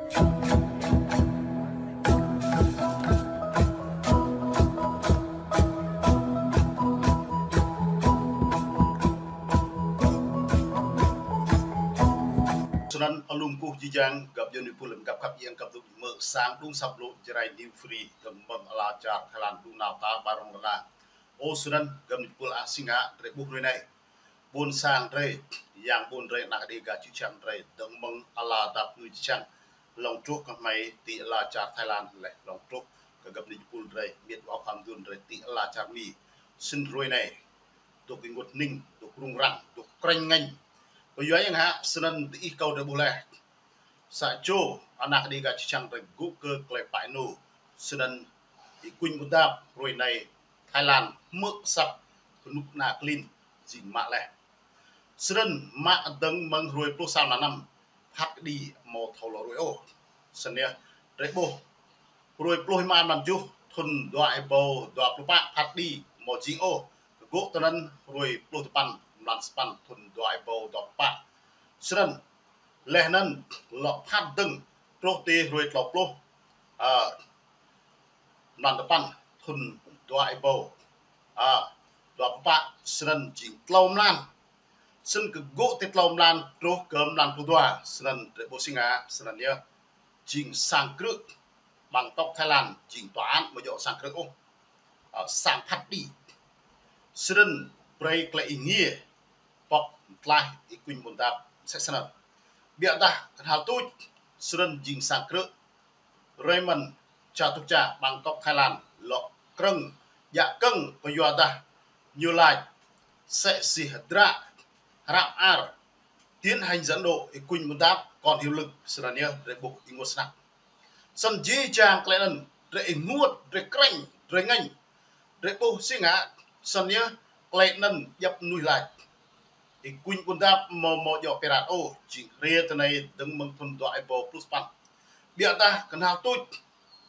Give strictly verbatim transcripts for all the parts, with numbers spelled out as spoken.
Snăn alum kơkuh jih jang găp djuai ania pul lăm găp khăp yang găp dŭm mơ̆ sang đŭng săp lŏ Jrai New Free dơ̆ng mơ̆ng ala čar Thái Lan đŭng nao ta ƀar rŏng rơna. Ơ snăn găp djuai ania pul ah si ngă drei ƀuh hrơi anai. Ƀuôn sang drei, yang ƀuôn drei, anak Đêga čư̆ čhiăng drei, dơ̆ng mơ̆ng ala dap kngư čư̆ čhiăng, hlŏng truh kơ hmei ti ala čar Thái Lan leh, hlŏng truh kơ găp djuai ania pul drei, miêt wa khua mduôn drei ti ala čar Mi. Snăn hrơi anai, dôk ênguôt hning, dôk rŭng răng, dôk krêñ ngêñ. Kyua yang hă, snăn diih kâo drei ƀuh leh. Sa čô anak Đêga čư̆ čhiăng drei gŭ kơ klei pă ênô. Snăn Y Kuñ Ƀun Dap hrơi anai Thái Lan hmư̆ asăp kơnuk kơna klin jing mă leh. Snăn mă dơ̆ng mơ̆ng hrơi pluh sa mlan năm phat kơđi amâo thâo lŏ ruai ôh. Snăn yơh drei ƀuh hrơi pluh êma mlan kjuh thŭn dua êbâo dua pluh pă phat kơđi amâo jing ôh. Kơ gŏ tơnăn hrơi pluh dua păn mlan sa păn thŭn dua êbâo dua pluh pă. Snăn leh anăn lŏ phat dơ̆ng truh ti hrơi tlâo pluh, ơ, mlan dua păn thŭn dua êbâo, ơ, dua pluh pă, snăn jing tlâo mlan. Snăn kơ gŏ ti tlâo mlan truh kơ mlan pluh dua, snăn drei ƀuh si ngă, snăn yơh jing sang krư̆, ƀăng tŏk Thái Lan jing tòa án amâo djŏ sang krư̆ ôh. Ơ, sang phat kơđi. Snăn brei klei êngiê pŏk mtlaih Y Kuñ Ƀun Dap msĕ snăn. Ƀiădah knhal tuč, snăn jing sang krư̆. Raymond Chatucha ƀăng tŏk Thái Lan lŏ krơ̆ng djă kơ̆ng kyuadah ñu lač msĕ si hdră hră mơar tiến hành dẫn độ Y Kuñ Ƀun Dap còn hiệu lực, snăn yơh drei ƀuh ênguôt snăk. Snăn jih jang klei anăn drei ênguôt, drei krêñ, drei ngêñ. Drei ƀuh si ngă, snăn yơh klei anăn djăp mnuih lač Y Kuñ Ƀun Dap amâo mâo djŏ pirate ôh, jing hriê tinei dơ̆ng mơ̆ng thŭn dua êbâo pluh sa păn. Ƀiădah knhal tuč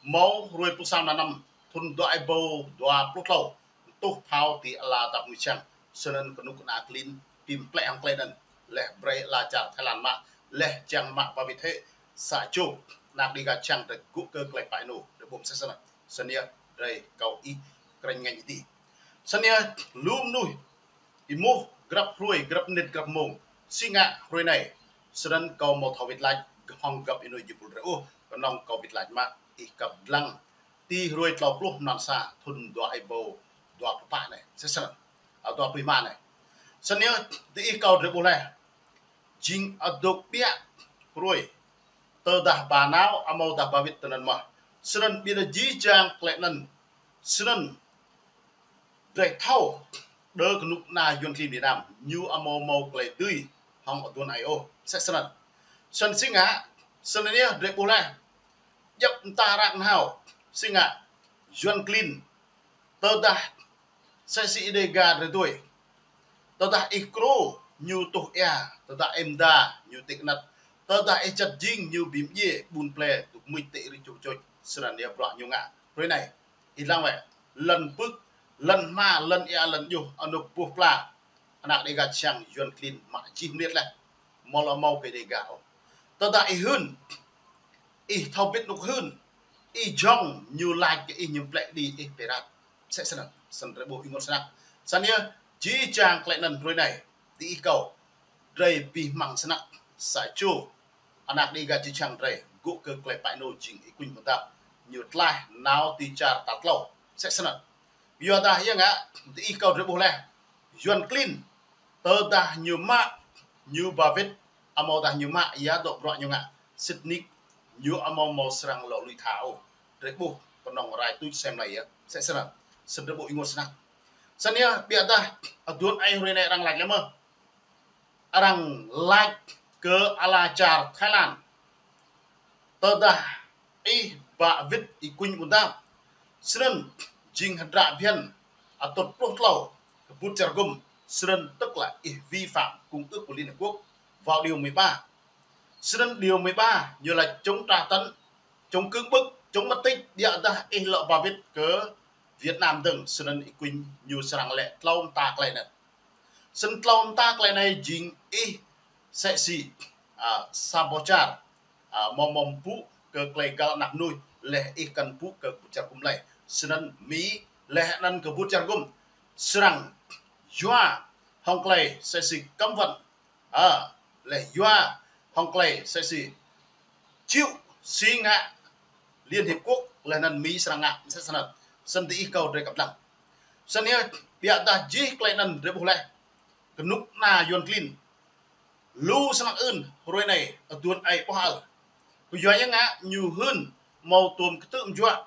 mâo hrơi pluh sa mlan năm thŭn dua êbâo dua pluh tlâo, tuh phao ti ala dap kngư čư̆ čhiăng, snăn kơnuk kơna klin bi mplĕ hŏng klei anăn, leh brei ala čar Thái Lan mă, leh čiăng mă ba wĭt hĕ sa čô anak Đêga čư̆ čhiăng drei gŭ kơ klei pă ênô, drei ƀuh msĕ snăn. Snăn yơh drei kâo ih krêñ ngêñ ih tih. Snăn yơh lu mnuih êmuh grăp hruê, grăp mnĭt, grăp mông, si ngă hrơi anai. Snăn kâo amâo thâo wĭt lač hŏng găp ênô djuai ania pul drei ôh, knŏng kâo wĭt lač mă ih kăp dlăng ti hrơi tlâo pluh mlan sa thŭn dua êbâo dua pluh pă anei, msĕ snăn, ơ, dua pluh êma anei. Snăn yơh diih kâo drei ƀuh leh. Jing adôk ƀiă hruê, tơdah ba nao amâodah ba wĭt tơnăn mơh. Snăn ƀiădah jih jang klei anăn, snăn drei thâo, đơ kơnuk kơna Yuăn klin Việt Nam ñu amâo mâo klei dưi hŏng aduôn aê ôh, msĕ snăn. Snăn si ngă, snăn yơh drei ƀuh leh. Djăp mta arăng nao, si ngă, Yuăn klin, tơdah msĕ si Đêga drei tui. Tơdah ih krô ñu tuh ia, tơdah ih mda ñu tĭ kơnăt, tơdah ih čăt jing ñu bi mdjiê, ƀun ple, dôk mưč tĭ rĭ čuh čuč, snăn yơh bruă ñu ngă. Hrơi anei, ih dlăng wĕ, lăn pưk, lăn hma, lăn ia, lăn djuh, anôk buh pla, anak Đêga čư̆ čhiăng Yuăn klin mă jih mơliat leh. Amâo lŏ mâo kơ Đêga ôh. Tơdah ih hưn, ih thâo bĭt anôk hưn, ih jhŏng ñu lač kơ ih ñu mplĕ kơđi ih pirate. Msĕ snăn, snăn drei ƀuh ênguôt snăk. Snăn yơh, jih jang klei anăn hrơi anei, diih kâo, drei bi hmăng snăk, sa čô anak Đêga čư̆ čhiăng drei gŭ kơ klei pă ênô jing Y Kuñ Ƀun Dap, ñu tlaih nao ti čar tal tlâo, msĕ snăn. Kyuadah ya ngă, diih kâo drei ƀuh leh, Yuăn klin, tơdah ñu mă, ñu ba wĭt, amâodah ñu mă, ya dŏ bruă ñu ngă, sĭt nik, ñu amâo mâo srăng lŏ lui tha ôh. Drei ƀuh, knŏng rai tuč sem lei yơh, msĕ snăn, snăn drei ƀuh ênguôt snăk. Snăn yơh, ƀiădah, aduôn aê hrơi anei arăng lač leh mơh. Arăng lač kơ ala čar Thái Lan. Tơdah ih ba wĭt Y Kuñ Ƀun Dap, snăn jing hdră bhiăn atŭt pluh tlâo kơ ƀut čar gŭm, snăn tức là ih vi phạm Công ước của Liên Hợp Quốc vào điều mười ba. Snăn điều mười ba, ñu lač chống tra tấn, chống cưỡng bức, chống mất tích, ƀiădah ih lŏ ba wĭt kơ Việt Nam dơ̆ng, snăn Y Kuñ ñu srăng lĕ tlâo mta klei anăn. Snăn tlâo mta klei anei jing ih msĕ si, ơ, sa boh čar, a, mơ̆ mơ̆ ƀuh kơ klei găl anăp mơnuih, laih ih kăn ƀuh kơ kơƀut čar gum laih. Snăn Mi laih anăn kơƀut čar gum srăng yua hŏng klei msĕ si cấm vận, a, laih yua hŏng klei msĕ si čih si ngă Liên Hiệp Quốc, laih anăn Mi srăng ngă msĕ snăn. Snăn diih kâo drei kăp lăng. Snăn yơh, ƀiădah jih klei anăn drei ƀuh laih. Kơnuk kơna Yuăn klin lu snăk ưn hruê anei aduôn aê ƀuh ăl. Kyua ya ngă ñu hưn mâo tuôm kơtư̆ mjuă,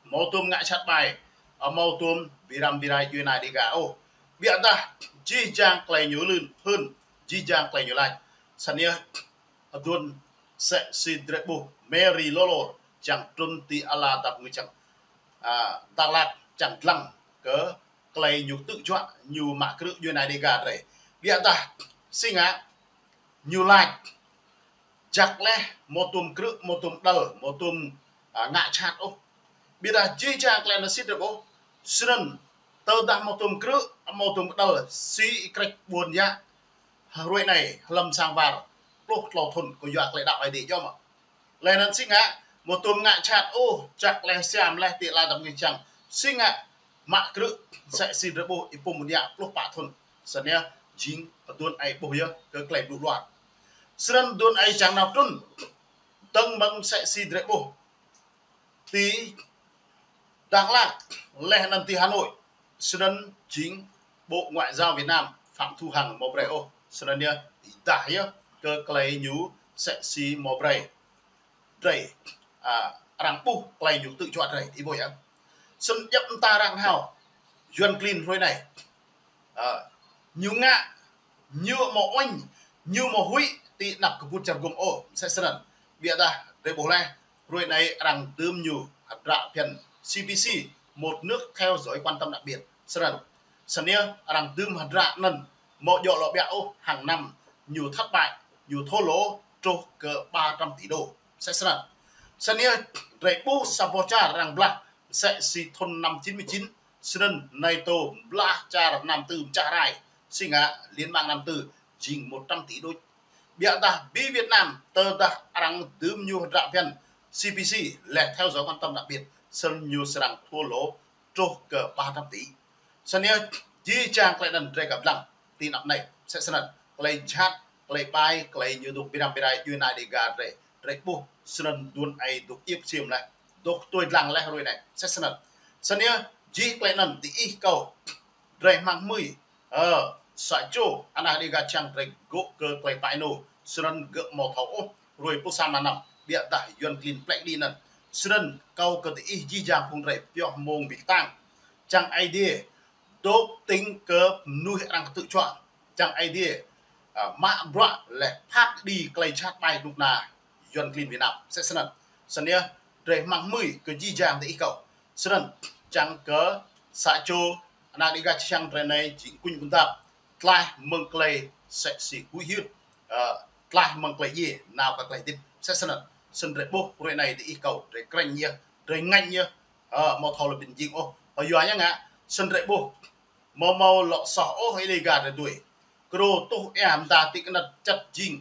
mâo tuôm ngă čăt ƀai, a, mâo tuôm bi răm bi rai djuê ana Dega ôh. Ƀiădah jih jang klei ñu lưn hưn, jih jang klei ñu lač. Snăn yơh, aduôn msĕ si drei ƀuh Mary Lolo čang trŭn ti ala dap ngui čang, a, Dak Lak čang dlăng kơ klei ñu kơtư̆ juă, ñu mă krư̆ djuê ana Dega drei. Ƀiădah si ngă ñu lač jăk laih mâo tuôm krư̆, mâo tuôm kơđăl, mâo tuôm, a, ngă čăt ôh. Ƀiădah jih jang klei anăn sĭt drei ƀuh. Snăn tơdah mâo tuôm krư̆, mâo tuôm kơđăl, si ih krĕč ƀuôn yă hruê anei hlăm sang war pluh tlâo thŭn kyua klei đăo Aê Diê djŏ mơ̆? Laih anăn si ngă mâo tuôm ngă čăt ôh, jăk laih siam laih ti ala dap ngui čang. Si ngă mă krư̆ msĕ si drei ƀuh Y-Pum Ƀuôn Yă pluh pă thŭn. Snăn yơh jing aduôn aê ƀuh yơh kơ klei blŭ luar. Snăn aduôn aê čang nao trŭn dơ̆ng mơ̆ng msĕ si drei ƀuh ti Dak Lak laih anăn ti Hà Nội. Snăn jing Bộ Ngoại giao Việt Nam Phạm Thu Hằng mâo brei ôh. Snăn yơh, ih dah yơh kơ klei ñu msĕ si mâo brei drei, a, arăng ƀuh klei ñu kơtư̆ juă drei, ih ƀuh yơh. Snăn djăp mta arăng hao Yuăn klin hruê anei, a, ñu ngă, ñu mâo uêñ, ñu mâo huĭ ti anăp kơƀut čar gum ôh, msĕ snăn. Ƀiădah drei ƀuh laih, hruê anei arăng dưm ñu hơdră phiăn C P C, một nước theo dõi quan tâm đặc biệt. Snăn, snăn yơh arăng dưm hơdră anăn mâo djŏ lŏ ƀiă ôh, hàng năm ñu thất bại, ñu thua lỗ truh kơ ba trăm tỷ đô. Msĕ snăn. Snăn yơh drei ƀuh sa boh čar arăng blah msĕ si thŭn năm chín mươi chín, snăn NATO blah čar Nam Tư mčah rai, si ngă Liên bang Nam Tư jing một trăm tỷ đô. Ƀiădah bi Việt Nam tơdah arăng dưm ñu hơdră phiăn C P C, laih theo dõi quan tâm đặc biệt, snăn ñu srăng thua lỗ truh kơ ba trăm tỷ. Snăn yơh, jih jang klei anăn drei kăp lăng ti anăp anei, msĕ snăn. Klei jhat, klei ƀai, klei ñu dôk bi răm bi rai djuê ana Dega drei, drei ƀuh, snăn aduôn aê dôk iêp siêm laih, dôk tui dlăng laih hruê anei, msĕ snăn. Snăn yơh, jih klei anăn diih kâo drei hmăng hmưi, ơ, sa čô anak Dega čang drei gŏ kơ klei pai anô̆, snăn gơ̆ mâo thâo ôh, hruê pluh sa mlan năm, ƀiădah Yuăn klin plĕ đĭ anăn. Snăn kâo kơ diih jih jang phung drei pioh mông bi ktang. Čang Aê Diê dôk tĭng kơ mnuih arăng kơtư̆ juă. Čang Aê Diê, a, mă bruă laih phat đĭ klei jhat ƀai kơnuk kơna Yuăn klin Việt Nam. Msĕ snăn. Snăn yơh, drei hmăng hmưi kơ jih jang diih kâo. Snăn, čang kơ sa čô anak Dega čang drei anei jing kuñ ƀuôn dap. Tlaih mơ̆ng klei msĕ si huĭ hyưt, ơ, tlaih mơ̆ng klei djiê, nao kơ klei hdĭp. Msĕ snăn. Snăn drei ƀuh hruê anei diih kâo, drei krĕñ yơh, drei ngêñ yơh, ơ, mâo thâo lŏ ƀĭn jing ôh. Kyua ya ngă, snăn drei ƀuh, mâo mâo lŏ soh ôh ih Dega drei tui. Krô tuh êa mda ti kơnăt čăt jing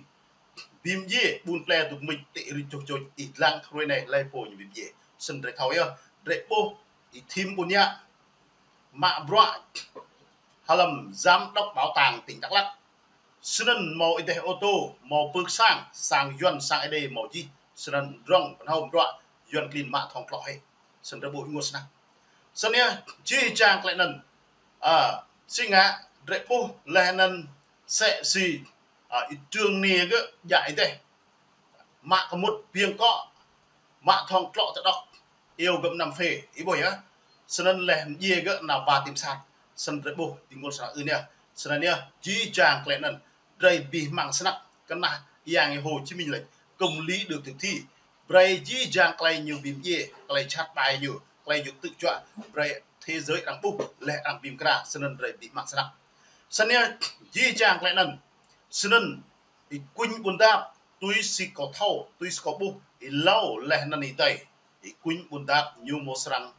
bi mdjiê, ƀun ple dôk mĭt ti rĭ čuh čuč, ih dlăng hruê anei hlei pô ñu bi mdjiê. Snăn drei thâo yơh, drei ƀuh, Y-Thim Ƀuôn Yă mă bruă hlăm giám đốc bảo tàng tỉnh Đắk Lắk. Snăn mâo êdeh ô tô, mâo pưk sang, sang Yuăn, sang Êđê mâo jih. Snăn drŏng pơnhâo bruă Yuăn klin mă thŏng tlŏ hĕ. Snăn drei ƀuh ênguôt snăk. Snăn yơh, jih jang klei anăn, a, si ngă drei ƀuh laih anăn msĕ si, a, Y-Trương Niê gơ̆ djă êdeh, mă kơmŭt biêng kŏ, mă thŏng tlŏ tơđŏk, iâu gơ̆ mnăm phê, ih ƀuh yơh. Snăn laih mdjiê gơ̆ nao ba tim sat. Snăn drei ƀuh ênguôt snăk ưn yơh. Snăn yơh, jih jang klei anăn drei bi hmăng snăk, kơnah Yang Hồ Chí Minh lač công lý được thực thi. Brei jih jang klei ñu bi mdjiê, klei jhat ƀai ñu, klei ñu kơtư̆ juă, brei thế giới arăng ƀuh, laih arăng bi mkra, snăn drei bi hmăng snăk. Snăn yơh, jih jang klei anăn, snăn, Y-Kuñ Ƀuôn Dap, tui si kâo thâo, tui si kâo ƀuh, êlâo laih anăn êdei, Y-Kuñ Ƀuôn Dap ñu mâo srăng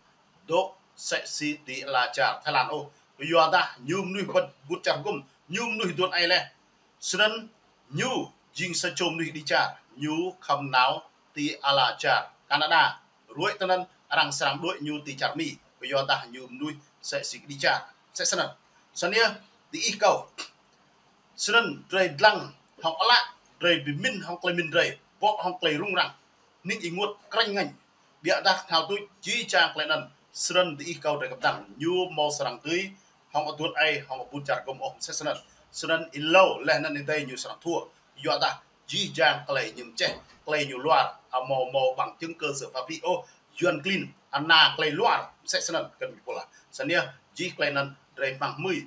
dôk msĕ si ti ala čar Thái Lan ôh. Kyuadah ñu mnuih ƀuôn, ƀuôn čar gum, ñu mnuih aduôn aê laih. Snăn ñu jing sa čô mnuih đĭ čar. ñu khŏm nao ti ala čar Canada. Ruai tơ anŭn arăng srăng đuaĭ ñu ti čar Mi, kơ yua dah ñu mơnuih sĕ si kơđi čar. Sĕ snăn. Snăn yơh, diih kâo. Snăn drei dlăng hŏng ală, drei bi mĭn hŏng klei mĭn drei, bŏ hŏng klei rŭng răng. Ning ênguôt krêñ ngêñ. Biă dah thâo tui jih jang klei anŭn, snăn diih kâo drei kơpơdăng. Ñu mâo srăng tui hŏng aduôn ai, hŏng abuôn čar gơ̆m ôh, msĕ snăn. Snăn êlâo leh anăn êdei ñu srăng thua. Yua dah jih jang klei ñu mčeh, klei ñu luar, amâo mâo bằng chứng cơ sở pháp lý ôh, Yuăn klin, ana klei luar, msĕ snăn kơ ñu pô lah. Snăn yơh, jih klei anăn drei hmăng hmưi.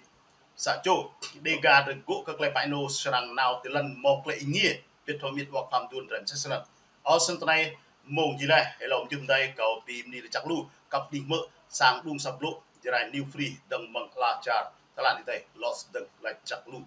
Sa čô, Dega drei gŭ kơ klei pă ênô srăng nao ti lăn mâo klei êngiê, pĭt thâo mĭt wăk pham duôn drei msĕ snăn. Ơ snăn tơ anai, mông jih leh, êlâo mjưh mdei kâo bi mni lač jăk lu, kăp đih mơ̆, sang đung sa blŭ, Jarai New Free, dơ̆ng mơ̆ng ala čar, tơlan êdei, lŏ sdơ̆ng lač jăk lu.